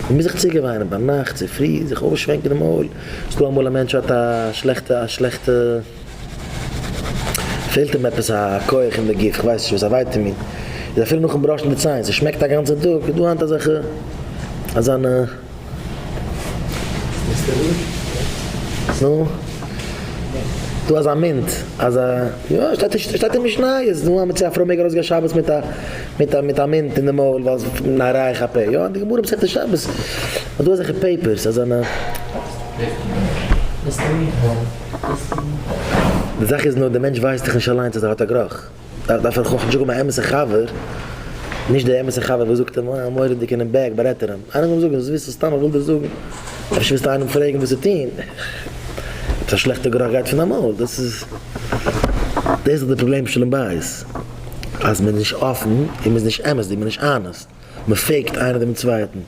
מען מוז זיך צוגעוויינען ביינאכט, צופרי, זיך אויסשווענקען די מויל. ס'דא אמאל א מענטש האט א שלעכטע, א שלעכטע, פעלט אים עפעס א כח אין די גוף, כ'ווייס נישט וואס, א ווייטעמין, איז אפילו נאכן בראשן די ציין, ס'שמעקט א גאנצע טאג, איז דא היינט אזעלכע, אזאנע. נו? דא אזא מינט, אזא, יא, שטייט שטייט אין משניות, נו, אז מ'צו א פרוי מעג ארויסגיין שבת מיט א, מיט א, מיט א מינט אין די מויל ווייל ס'איז א ריח הפה, יא, אין די גמרא מסכת שבת, איז דא אזעלכע papers, אזאנע. די זאך איז נאר די מענטש ווייסט דאך נישט אליינס אז ער האט א גערוך. דארף ער כאטש האבן א אמת'ע חבר, נישט די אמת'ע חבר וואס זאגט אים אה מורא'דיג אינעם back בארעדט ער אים, איינער זאל אים זאגן זאלסט וויסן סתם איך וויל דיר זאגן, אפשר ווילסטו איינעם פרעגן וואס צו טון, עפעס א שלעכטע גערוך גייט פון דיין מויל, דאס איז דאס איז די פראבלעם שלום בית, אז מען איז נישט אפן און מען איז נישט אמת'דיג, מען איז נישט honest, מען fake ט איינער דעם צווייטן.